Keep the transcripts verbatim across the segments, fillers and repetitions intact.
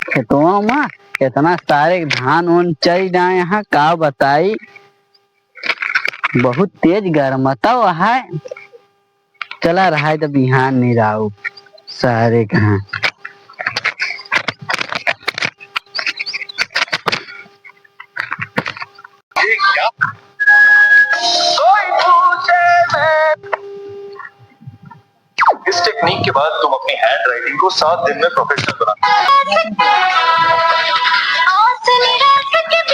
खेतवा मा, इतना सारे धान ओन चल जाए हैं, का बताई, बहुत तेज गरमता है। चला रहा है तो बिहान नहीं रहा सारे कहाँ। इस टेक्निक के बाद तुम अपनी हैंडराइटिंग को सात दिन में प्रोफेशनल बना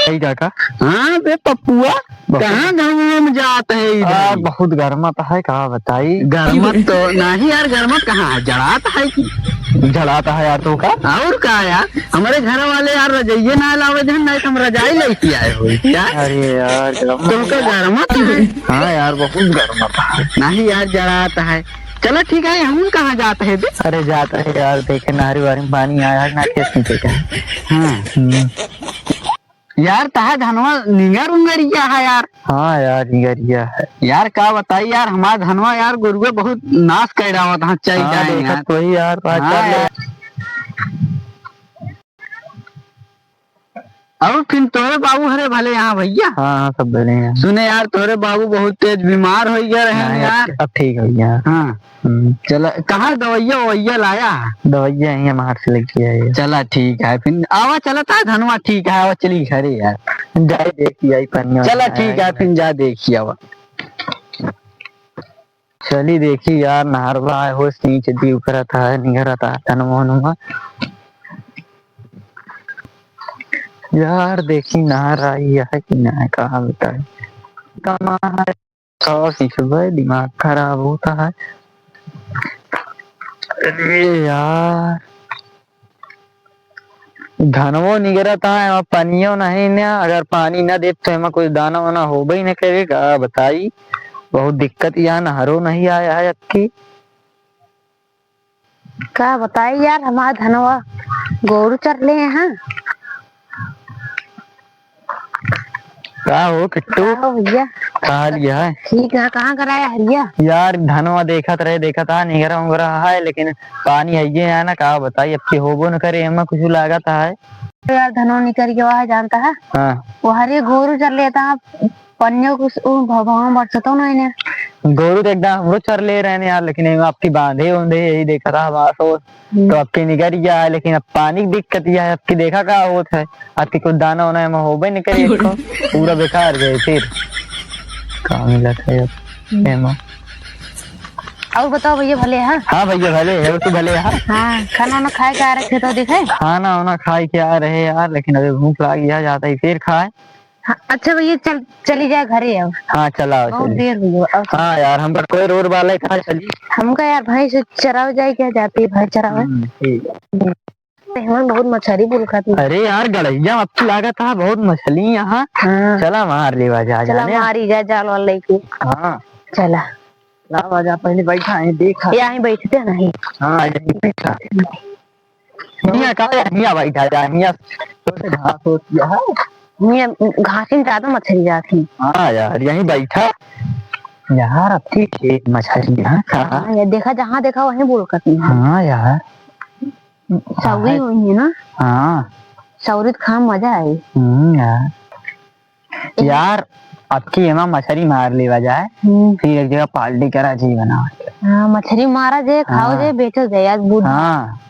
सही काका। हाँ बे पप्पुआ, बहुत कहाँ गाँव में जात है इधर? आ, बहुत गर्मत है, का बताई। गर्मत तो नहीं यार, गर्मत कहाँ है, जड़ात है कि? जड़ात है यार, तो का? और का यार, हमारे घर वाले यार रजाइये ना लावे जहन, नहीं तो हम रजाई लेके आए होई यार। अरे यार, गर्मत तुमको है। गर्मत है? हाँ यार, बहुत गर्मत है। नहीं यार, जड़ात है। चला ठीक है, हम कहाँ जात है बे? अरे जात है यार, देखे नहरी वारी में पानी आया है ना, खेत में देखे। हाँ। हम्म। यार, तहा धनवा निंगर उंगरिया है यार। हाँ यार, निंगरिया है। यार, का बताई यार, हमार धनवा यार, गोरुआ बहुत नाश कर रहा था, चल हाँ, जाए देखत यार। कोई यार, बात हाँ कर ले। यार। और फिर तोरे बाबू हरे भले यहाँ भैया? हाँ, हाँ, सब भले हैं। सुने यार, तोरे बाबू बहुत तेज बीमार हो गया रहे नहीं, यार। अब, अब ठीक हो गया। हाँ। हम्म। चला, कहाँ दवाइया ववाइया लाया? दवाइया यहीं मार से लेके आए। चला ठीक है, फिर आवा चलता है धनवा, ठीक है, आवा चली घरे यार। जाए देखी आई पनिया चला में ठीक आए। है, फिर जा देखी आवा। चली देखी यार, नहरवा है हो, सींच दी उकरत है, निगरत है धनवा वनवा। यार देखी नहर आई है कि ना, कहाँ बताई। कमा है। सौ सीखबे, दिमाग खराब होता है। अरे यार, धनवो निगरत है, एमा पनियो नहीं ना, अगर पानी ना देब तो एमा कुछ दाना वाना होबे ही न करे, का बताई, बहुत दिक्कत, यहाँ नहरो नहीं आया है अबकी। का बताई यार, हमार धनवा गोरू चर ले हैं। का हो किट्टू? का हो भैया? का हाल है? ठीक है, कहाँ कराया हरिया? यार धनवा देखत रहे, देखत आ निगरा उंगरा है, लेकिन पानी है ये है ना, का बताई, अबकी होबो न करे, एमा कुछ लागत है। तो यार धनवा निकर के वहाँ जानता है? हाँ। वो हरे गोरू चर लेता है, पनियो कुछ उ भगवान बरसतो नहीं ने। गोरू तो एकदम हमरो चर ले रहे ने यार, लेकिन एमे अबकी बांधे उंधे यही देखा था हमारा सोच। हम्म। तो अबकी निकर गया है, लेकिन अब पानी की दिक्कत यह है, अबकी देखा का होत है, अबकी कुछ दाना वाना एमे होबे नहीं करे, पूरा बेकार गए फिर। का मिलत है अब हम्म। एमे? और बताओ भैया, भले है? हाँ भैया, भले है, तू भले है? हाँ, खाना वाना खाए के आ रखे तो देखे? खाना वाना खाए के आ रहे यार, लेकिन अभी भूख लाग गया, जाता ही फिर खाए। हाँ, अच्छा भैया, चल, चली जाए घरे अब। हाँ, चला आओ, बहुत चली। देर हो गया, अब। हाँ यार, हमका कोई रोड वाला ही था, चली। हमका यार भैंस चरावे जाए, क्या जाती है भैंस चरावे? हम्म, ठीक है। तो हमारे बहुत मछरी बुलखत है। अरे यार, गड़ैया अब तो लागत है बहुत मछली यहाँ। हाँ। चला मार लेवा जा, चला जाने। मारी जा जाल वाल लेके। हाँ। चला। लावा जा, पहले बैठा है, देखा। यहीं बैठते नहीं। हाँ, यहीं बैठा। हियाँ का, हियाँ बैठा जा, हियाँ तो से घास होती है। हियाँ घासिन ज्यादा मछली जाती। हाँ यार, यहीं बैठा। यार, अब ठीक है, मछली यहाँ का। हाँ, ये देखा, जहाँ देखा वहीं बोल करती है। हाँ यार। सौरी हाँ। हुई है ना? हाँ। सौरी तो खाए में मजा आई। हम्म, यार। यार, अबकी एमा मछरी मार लेवा जाए, हम्म। फिर एक जगह पार्टी करा जी बनावा के। हाँ, मछरी मारा जे, खाओ हाँ। जे, बेचो जे, आज बुध। हाँ,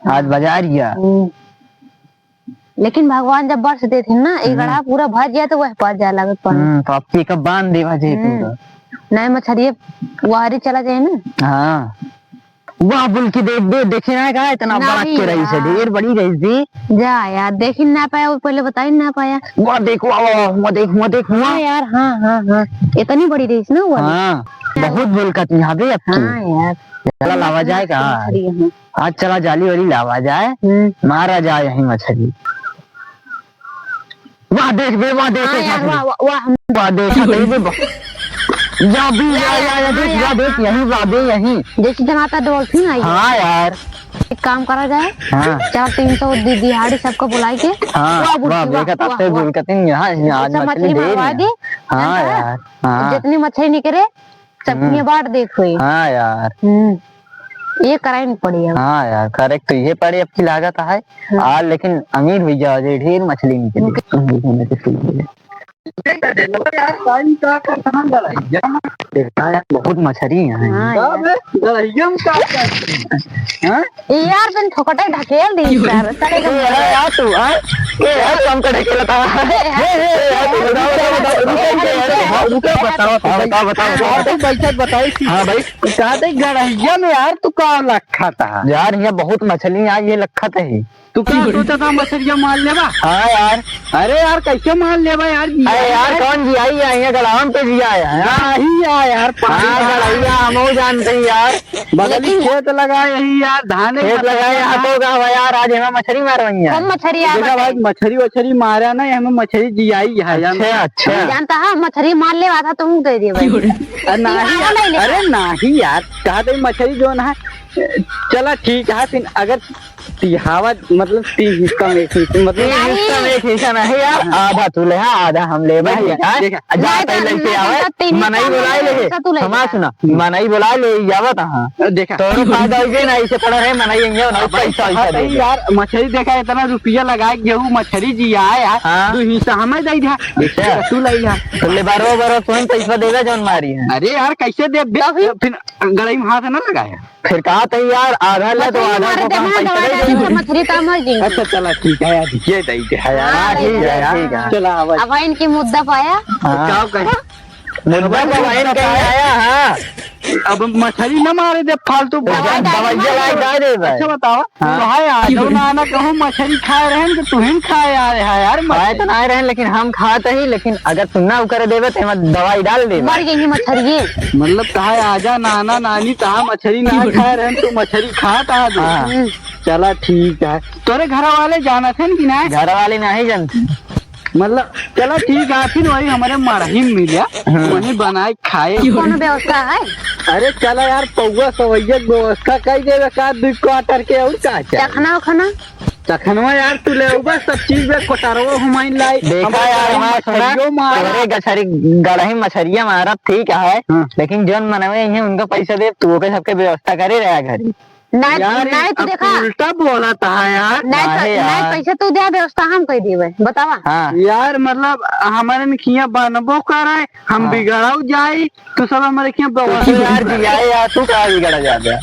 आज बाजार गया। हम्म। लेकिन भगवान जब बरस देथिन ना, एक हम्म। गड़हा पूरा भर जाए तो वह पर जाए लागत पानी। हम्म, तो अबकी कब बांध देवा जे हम्म। पूरा। नहीं, मछरी वारी चला जाए ना। हाँ। वाह, बोल के देख, दे, देखे ना का, इतना बड़ा नहीं के रही से, यार। ढेर बड़ी रही थी। जा यार, देखी ना पाया, वो पहले बताई ना पाया। वाह, देख, वाह, वाह, वाह, हुआ देख, हुआ देख, हुआ। हाँ यार, हाँ, हाँ, हाँ, इतनी बड़ी रही ना वो। हाँ, बहुत बोल का थी, हाँ बे, अब तू। हाँ यार। चला लावा जाए का? मछली है। आज चला जाली वाली लावा जाए, हम्म। मारा जाए यहीं मछली। वाह देख बे, वाह देख, हाँ देख, यार, देख। वाह, वाह, वाह, हम वाह देख, देख बे, वाह। या भी, या, या, या, देख, हाँ, या देख, यहीं, वाह बे, यहीं। जैसे जनाता डॉल्फिन आई। हाँ यार। एक काम करा जाए। हाँ। चार तीन सौ दि-, दिहाड़ी सबको बुलाई के। हाँ, वाह, बुढ़ी, वाह, वाह, देखा, वाह, तब से वाह। बोल के तीन यहाँ, यहाँ आज सब मछली मछली दे मरवा रही है। दे। हाँ जानता है? यार, हाँ। जितनी मछली निकले, सबके हम्म। बांट देत होई। हाँ यार। हम्म। ये कराई न पड़ी अब। हाँ यार, करे तो ये पड़ी अब की लागत है। हाँ। आ, लेकिन अमीर भैया जे ढेर मछली निकली। बहुत मछली है। हाँ यार। हाँ? ए यार, बिन फोकटे ढकेल दी सर। चले ए, गए। ए, आ तू, आ? ए, आ तू हमको ढकेलत है। ए, ए, ए, आ तू, बताओ, बताओ, बताओ, रुको, रुको, रुको, बताओ, बताओ, बताओ, बताओ। और तो बैठक बताई थी। हाँ भाई। कहा थे गड़हिया में यार तू का लखत है? यार, यहाँ बहुत मछली आई है, लखत है। तू का सोचा था, मछरिया मार लेबा? हाँ यार। अरे यार, कैसे मार लेबा यार? अरे यार, कौन जियाई है? यहाँ गड़ावन पे जिया है, हाँ? नहीं यार, यार, पानी हाँ, गड़हिया, हम वो जानते हैं यार। बगली लेकिन खेत लगाए यही यार, धाने खेत लगाए, हाँ, तो का हुआ यार, आज हमें मछरी मारवाई है। कौन मछरी आ देखा भाई, मछरी वछरी मारा ना, हमें मछरी जियाई है, अच्छा, जानता है? अच्छा। जानता है, मछरी मार लेबा था, तुम दे दिए भाई। अरे नहीं मारा यार, नहीं लेबा। अरे नहीं यार, कहा थे मछरी जो ना, चला ठीक है, फिर अगर तिहावा, मतलब, तीन हिस्सा में एक हिस्सा, मतलब, तीन हिस्सा में एक हिस्सा नहीं यार, हाँ। आधा तू ले, हाँ, आधा हम ले, भाई, नहीं, हाँ? देखा। जा नहीं, पहले नहीं, से आवे, नहीं, तीन हिस्सा मनई में बोलाए एक ले, हिस्सा तू ले समाज जा। सुना, हम्म। मनई बोलाए ले, आवत, हाँ। देखा। तोरो फायदा हो गया ना, इसे पड़ा रहे, मनई, ये ना, अब पैसा, पैसा हाँ, दे दे। यार, मछली देखा, इतना रुपया लगा के गेहूं, मछली जिया यार, हाँ। दो हिस्सा हमें दे दिया, अच्छा। तू ले जा। तो ले बारो, बारो, तुम पैसा देवे, जौन मारी है। अरे यार, कैसे दे, दे, अभी फिर गड़ही में हाथ ना लगाया। फिर कहा था यार, आधा ले तो मछली आधा मार तो दे, हम हाँ, पैसा दवाई दे डाल देंगे। दे, मछली तो मर गई। अच्छा, चला, ठीक है यार, ये दे दे, है यार। हाँ, हाँ, ठीक है, ठीक है। चला, अब अब इनकी मुद्दा पाया। हाँ। क्या कहे? मुद्दा अब तो वहीं मुद्दा कहीं पाया। आया, हाँ। अब मछली न मारे दे फालतू। तो दवाई दवाई डाल दे, दे भाई। अच्छा, बताओ, हाँ। तो भाई, आज ना, ना कहूँ मछली खाए रहे हैं, तो तुहिन खाए आ रहे हैं यार, खाए मछली। तो ना रहे, लेकिन हम खाते ही, लेकिन अगर तू ना उकरे देबे, तो हम दवाई डाल देबे। मर गई मछली। मतलब, कहा आजा नाना नानी, कहा मछली ना खाए रहे, तू मछली खा, कहा दे। हाँ। हम्म। चला, ठीक है। तोरे घर वाले जानत हैं कि ना? घर वाले नहीं जानते। मतलब, चला, ठीक है, फिर वही हमारे मरही में मिल जा, हाँ। वहीं बनाए खाए। कौनो व्यवस्था है? अरे, चला यार, पौवा सवैया के व्यवस्था कर देवे का, दू क्वार्टर के, और का चाही? चखना उखना? चखनवा यार, तू ले आउबा, सब चीज बे, कोटरवा हमाइन लाई। देखा हम यार, हमार सुना, मछरियो मारा। तोरे गछरी, गड़ही मछरिया मारब, ठीक है, हाँ। लेकिन जौन मनवे हैं, उनका पैसा दे, तू ओके सबके व्यवस्था करे रहा घरी। नहीं, यार, नहीं, तू अब देखा। उल्टा बोलत है यार। नहीं, नहीं तो, नहीं, यार। पैसा तू दे, व्यवस्था हम कर देबे, बतावा। हाँ। यार, मतलब, हमारे में किया बनबो करे, हम हाँ। बिगड़ाऊ जाई, तू सब हमारे किया तो व्यवस्था तू यार कर। दिया है यार, तू का बिगड़ा जाबे?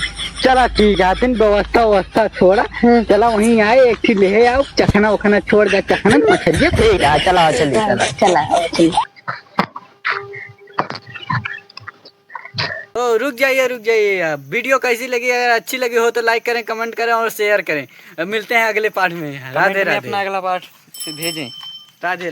चला, ठीक है, फिर व्यवस्था, व्यवस्था छोड़ा। हम्म। चला, वहीं आए, एक ठे ले आओ, चखना उखना छोड़ दे, चखना मछरिया। ठीक है, चला, चलिए, चला। चला, चलिए। तो रुक जाइए, रुक जाइए। वीडियो कैसी लगी? अगर अच्छी लगी हो तो like करें, comment करें और share करें। अब मिलते हैं अगले part में। राधे राधे। अपना अगला part से भेजें। राधे।